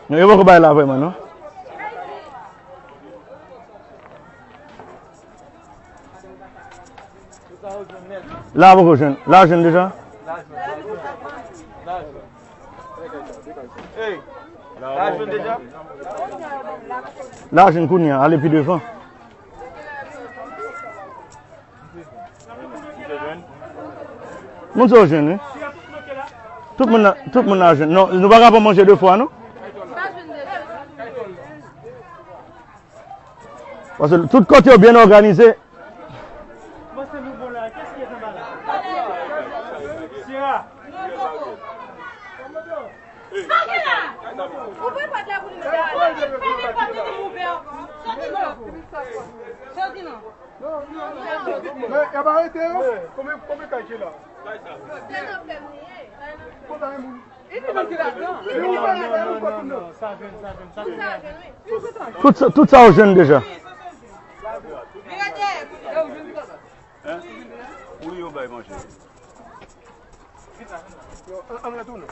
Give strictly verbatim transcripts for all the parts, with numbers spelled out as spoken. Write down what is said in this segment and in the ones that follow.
Non, yo poko bay la vrèman, non. La poko jwenn. La jwenn deja? La jwenn deja? La jwenn kounye a, ale pi devan. Moun sa yo jwenn, wi. Tout moun la, tout moun la jwenn. Non, nou pa ka pran manje de fwa, non? Paske tout kote yo byen òganize. Men, y ap arete yo. Konbyen, konbyen kay ki la? Konbyen moun? Tout sa, tout sa yo jwenn deja. Wi, yo bay manje. Yo, an, an retounen.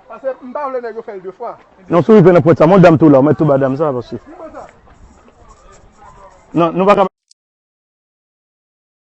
Paske m pa vle nèg yo fè l de fwa. Non, si w rive nan pwent sa, mon dam tou la, w mèt tou ba dam sa, paske. Non, nou pa ka